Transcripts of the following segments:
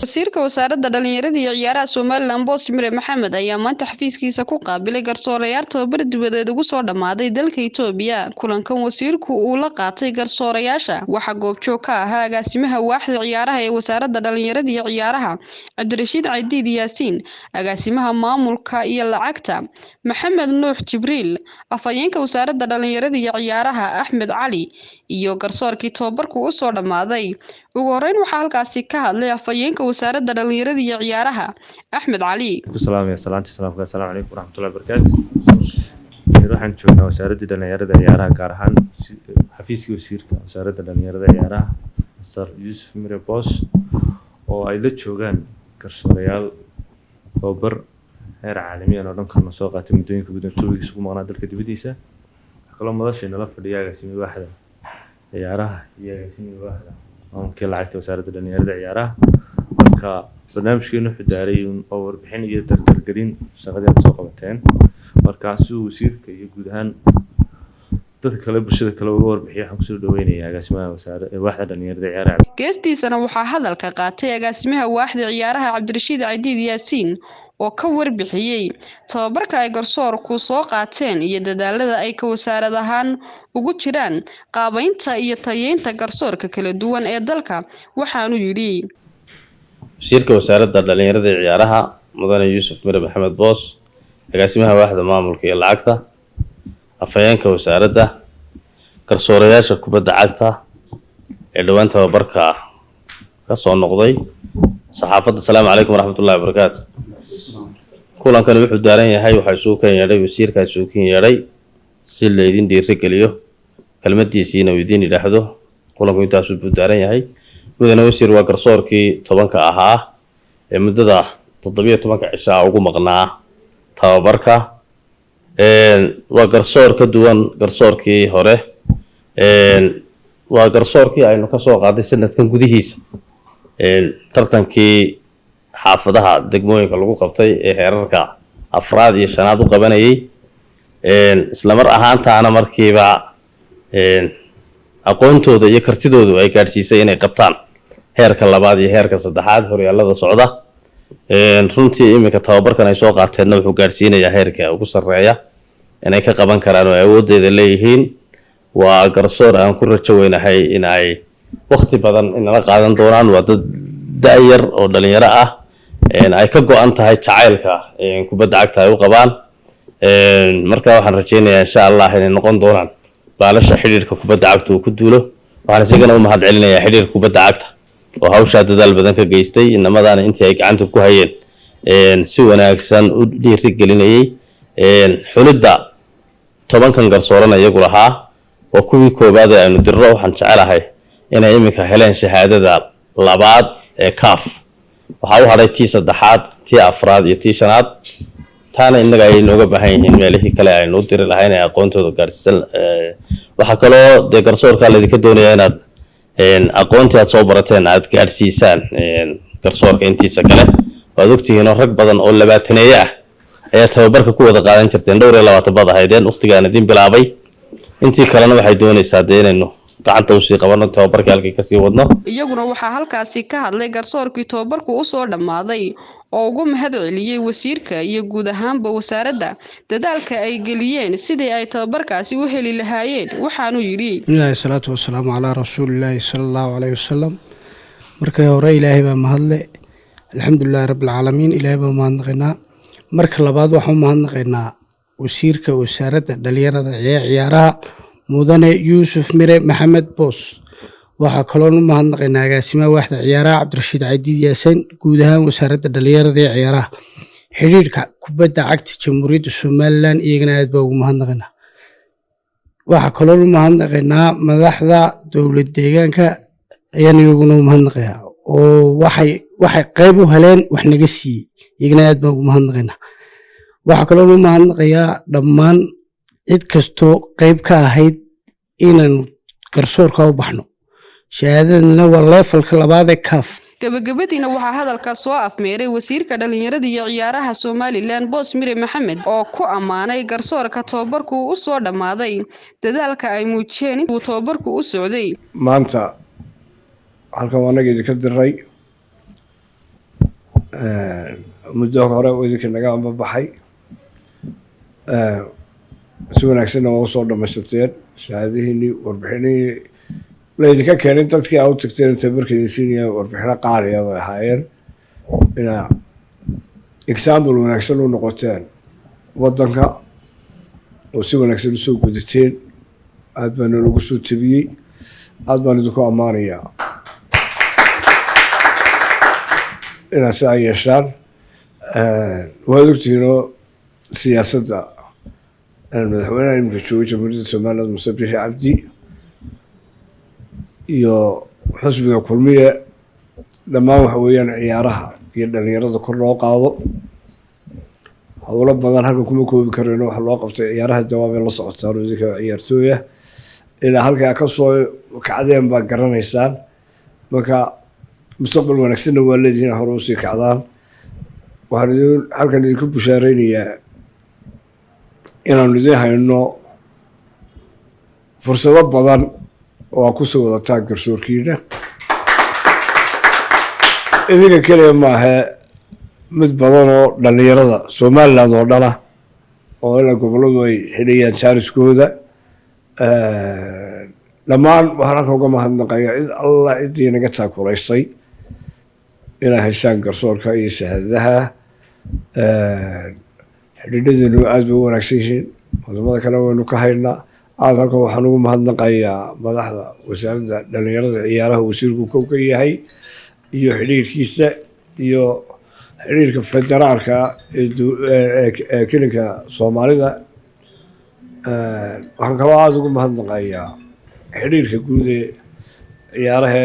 Wasiirka Wasaaradda Dhalinyarada iyo Ciyaaraha Somalilan Boos Mire Maxamed ayaa maanta xafiiskiisa ku qaabilay garsoorayaal tababar dibadeed ugu soo dhammaaday dalka Itoobiya. Kulankan wasiirku uu la qaatay garsoorayaasha waxaa goobjoog ka ahaa agaasimaha waaxda ciyaaraha ee Wasaaradda Dhalinyarada iyo Ciyaaraha Cabdirashiid Cadiid Yaasiin, agaasimaha maamulka iyo lacagta Maxamed Nuux Jibriil, afhayeenka Wasaaradda Dhalinyarada iyo Ciyaaraha Axmed Cali iyo garsoorkii tababarku u soo dhammaaday. Ugu horeyn waxaa halkaasi ka hadlay afhayeenka Wasaaradda Dhalinyarada iyo Ciyaaraha Axmed Cali. Ku salaamaya salaanta salaamka, assalaamu calaykum waraxmatullahi wabarakaatu. Waxaan joognaa Wasaaraddii Dhalinyarada Ciyaaraha, gaar ahaan xafiiskii wasiirka Wasaaradda Dhalinyarada Ciyaaraha, Mister Yuusuf Mire Boos, oo ay la joogaan garsoorayaal tababar heer caalamiyan oo dhankan soo qaatay muddooyinka gudan 2 weeks ugu maqnaa dalka dibadiisa. Waxaa kaloo madasha nala fadhiya agaasimihii waaxda ciyaaraha iyo agaasimihii waaxda maamulkii lacagta Wasaaradda Dhalinyarada Ciyaaraha. Marka barnaamijkeenu wuxuu daaray oo warbixin iyo dardargelin shaqadii aad soo qabateen. Marka si uu wasiirka iyo guud ahaan dadka kale, bulshada kale uga warbixiyo, waxaan kusoo dhaweynayaa agaasimaha wasaare waaxda dhalinyarada ciyaaraha. Geestiisana waxaa hadalka qaatay agaasimaha waaxda ciyaaraha Cabdirashiid Cadiid Yaasiin oo ka warbixiyey tababarka ay garsoorku soo qaateen iyo dadaalada ay ka wasaarad ahaan ugu jiraan qaabaynta iyo tayeynta garsoorka kala duwan ee dalka, waxaanu yidhi: Wasiirka Wasaaradda Dhalinyarada iyo Ciyaaraha, Mudane Yuusuf Mire Maxamed Boos, agaasimaha waaxda maamulka iyo lacagta, afhayeenka wasaaradda, garsoorayaasha kubadda cagta ee dhowaan tababarka ka soo noqday, saxaafadda, asalaamu calaykum waraxmatullahi wabarakaatu. Kulankani wuxuu daaran yahay, waxaa isugu kan yeedhay wasiirkaa isugu kan yeedhay si laydin dhiirigeliyo, kelmadiisiina uu idiin yidhaahdo. Kulanku intaasuu buu daaran yahay. Mudane wasiir, waa garsoorkii 10-ka ahaa ee muddada 17-ka cishaa ugu maqnaa tababarka. Waa garsoor ka duwan garsoorkii hore. Waa garsoorkii aynu kasoo qaaday sanadkan gudihiisa tartankii xaafadaha degmooyinka lagu qabtay ee heerarka afraad iyo shanaad u qabanayay, isla mar ahaantaana markiiba aqoontooda iyo kartidoodu ay gaadhsiisay inay qabtaan heerka labaad iyo heerka saddexaad horyaalada socda. Runtii iminka tababarkan ay soo qaateenna wuxuu gaadhsiinayaa heerka ugu sarreeya inay ka qaban karaan oo ay awooddeeda leeyihiin. Waa garsoor aan ku rajo weynahay in ay wakti badan inala qaadan doonaan. Waa dad da-yar oo dhalinyaro ah, ay ka go-an tahay jacaylka kubadda cagta ay u qabaan. Marka waxaan rajeynayaa, insha Allah, inay noqon doonaan baalasha xidhiirka kubadda cagta uu ku duulo. Waxaan isagana u mahad celinayaa xidhiirka kubadda cagta oo hawshaa dadaal badan ka geystay, inamadaana intii ay gacanta ku hayeen si wanaagsan u dhiiri gelinayay. Xulidda 10-kan garsoorana iyagu lahaa, waa kuwii koowaad ee aynu dirro. Waxaan jecelahay inay iminka heleen shahaadada labaad ee CAF. Waxaa u hadhay tii saddexaad, tii afraad iyo tii shanaad. Taana innaga ayay nooga baahan yihiin meelihii kale aynu u diri lahayn ee aqoontooda gaadhsiisan. Waxaa kaloo dee garsoorkaa laydinka doonayaa inaad aqoontii aad soo barateen aad gaadhsiisaan garsoorka intiisa kale. Waad ogtihiinoo rag badan oo labaataneeye ah ayaa tababarka ku wada qaadan jirteen. Dhowr iyo labaatan baad ahaydeen waqtigaan idin bilaabay. Intii kalena waxay doonaysaa dee inaynu gacanta usii qabano, tababarkii halkii kasii wadno. Iyaguna waxaa halkaasi ka hadlay garsoorkii tababarku usoo dhammaaday oo ugu mahad celiyey wasiirka iyo guud ahaanba wasaaradda dadaalka ay geliyeen sidii ay tababarkaasi u heli lahaayeen, waxaanu yidhi: Bismillahi, salaatu wasalaamu calaa rasuulillaahi sala allahu caleyhi wasalam. Markii hore Ilaahay baa mahadle, alxamdulilaahi rabbilcaalamiin, Ilaahay baa mahadnaqaynaa. Marka labaad waxaan u mahadnaqaynaa wasiirka Wasaaradda Dhalinyarada ee Ciyaaraha, Mudane Yuusuf Mire Maxamed Boos. Waxaa kaloon u mahadnaqaynaa agaasimaha waaxda ciyaaraha Cabdirashiid Cadiid Yaaseen, guud ahaan Wasaaradda Dhalinyarada ee Ciyaaraha, xidhiirka kubadda cagta Jamhuuriyadda Somalilan, iyagana aad baa ugu mahadnaqaynaa. Waxaa kaloon u mahadnaqaynaa madaxda dowlad deegaanka ayaan iyaguna u mahadnaqayaa, oo waxay qayb u heleen wax naga siiyey, iyagana aad baan ugu mahadnaqaynaa. Waxaa kaloon u mahadnaqayaa dhammaan cid kastoo qayb ka ahayd inaanu garsoorka u baxno. Shahaadadana waa level-ka labaad ee CAF. Gabagabadiina waxaa hadalka soo afmeeray wasiirka Dhalinyarada iyo Ciyaaraha Somalilan Boos Mire Maxamed oo ku ammaanay garsoorka tababarku u soo dhammaaday dadaalka ay muujiyeen intuu tababarku u socday. Maanta halkan waa anaga idinka diray. Muddo hore oo idinka naga ambabaxay, si wanaagsanna waa usoo dhamaysateen shahaadihiinii, warbixinihii laydinka keenay, dadkii aa u tagteen tababarka idin siinaya, warbixino qaaliya bay ahaayeen, inaa example wanaagsan u noqoteen waddanka oo si wanaagsan usoo gudateen. Aada baa noolagu soo tabiyey, aada baan idinku ammaanayaa inaad sidaa yeeshaan. Waad ogtihiinoo siyaasadda madaxweynaha iminka jooga Jamhuuriyadda Somaliland, Muse Bixi Cabdi, iyo xusbiga Kulmiye, dhammaan waxa weeyaan ciyaaraha iyo dhalinyarada kor loo qaado. Howlo badan halkan kuma koobi karayno waxa loo qabtay ciyaaraha. Jawaabay la socotaan oo idinka ciyaartooya ilaa halkaa ka soo kacdeen baa garanaysaan. Marka mustaqbal wanaagsanna waa leedihiin, hore usii kacdaan. Waxaan idin halkan idinku bushaareynayaa inaanu idin hayno fursado badan oo aa kusoo wadataan garsoorkiina. Idinka keliya maahe, mid badan oo dhalinyarada Somaliland oo dhana oo ilaa gobolladu ay xidhayaan jaaniskooda dhammaan. Waxaan halka uga mahadnaqayaa cid alla ciddii naga taakulaysay inay haystaan garsoorka iyo shahaadadaha. Xidhiidhadeenu aada bay u wanaagsan yihiin, wadamada kale waynu ka haynaa. Aada halkan waxaan ugu mahadnaqayaa madaxda wasaaradda dhalinyarada ciyaaraha, wasiirku kow ka yahay, iyo xidhiirkiisa iyo xidhiirka federaalka ee kilinka Soomaalida. Waxaan kaloo aada ugu mahadnaqayaa xidhiirka guud ee ciyaaraha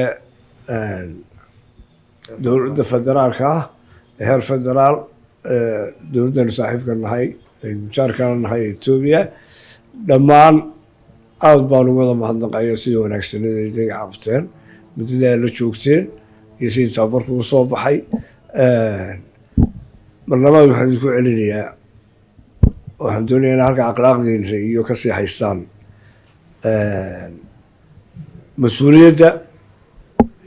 dowladda federaalka ah ee heer federaal, dowladdanu saaxiibka nahay, mujaarkana nahay, Etoobiya. Dhammaan aada baan ugu wada mahadnaqaya sida wanaagsanada idinka qabteen muddada la joogteen iyo sidii tababarku u soo baxay. Mar labaad waxaan idinku celinayaa, waxaan doonayaa in halka akhlaaqdiina iyo kasii haystaan mas-uuliyadda.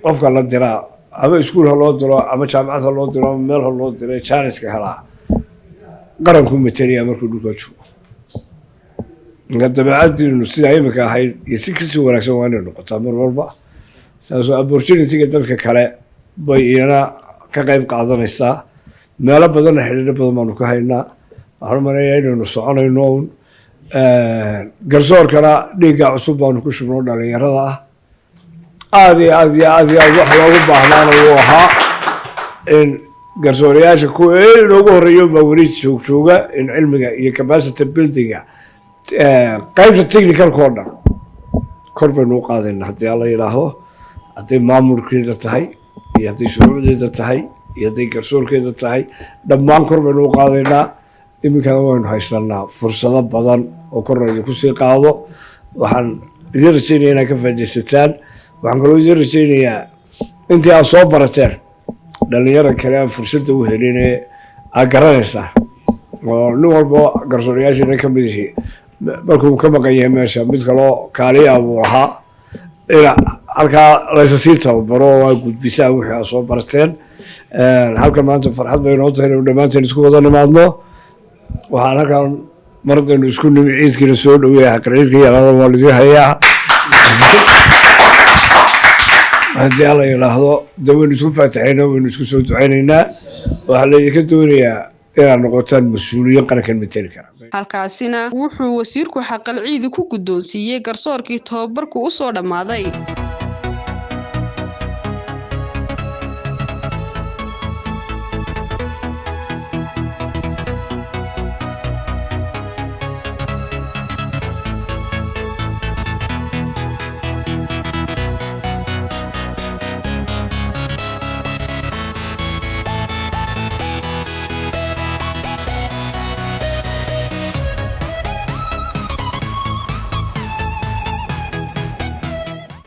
Qofka la diraa, ama iskuul ha loo diro, ama jaamacad ha loo diro, ama meel ha loo diro, jaaniska helaa qaranku matalaya markuu dhulka joogo. Marka dabeecadiinu sidaa imika ahayd iyo si kasii wanaagsan waa inay noqotaa mar walba, saasoo opportunity-ga dadka kale bay iyana ka qayb qaadanaysaa. Meelo badanna xidhiidho badan baanu ka haynaa. Waxaan u maleeyaa inaynu soconayno un. Garsoorkana dhiigga cusub baanu ku shubno dhalinyarada ah. Aada iyo aad iyo aad iyo aad wax loogu baahnaana wuu ahaa in garsoorayaasha kuwa inoogu horreeyo baa weli joog jooga, in cilmiga iyo capacity buildinga qaybta technicalka oo dhan kor baynu u qaadayna haddii Alla yidhaahdo, hadday maamulkeeda tahay iyo hadday shuruucdeeda tahay iyo hadday garsoorkeeda tahay, dhammaan kor baynu u qaadaynaa. Iminkana waynu haysanaa fursado badan oo kor laydinku sii qaado. Waxaan idiin rajeynaya inaad ka faaidaysataan. Waxaan kaloo idiin rajeynayaa intii aad soo barateen dhalinyaro kale aan fursadda u helin ee aad garanaysaa, oo nin walbo garsoorayaashiina ka mid yihi markuu ka maqan yahay meesha mid kaloo kaaliya buu ahaa, ina halkaa laysa sii tababaro oo aa gudbisaan wixii aad soo barateen. Halkan maanta farxad bay noo tahay inaynu dhammaanteen isku wada nimaadno. Waxaan halkan maradaynu isku nimi, ciidkiina soo dhoweeya, xaqir ciidka yaraada waa laidin hayaa. Haddii Alla yidhaahdo de waynu isku faataxayna, waynu isku soo ducaynaynaa. Waxaa laydinka doonayaa inaad noqotaan mas-uuliyiin qarankan mateli kara. Halkaasina wuxuu wasiirku xaqal ciidi ku guddoonsiiyey garsoorkii tababarku u soo dhammaaday.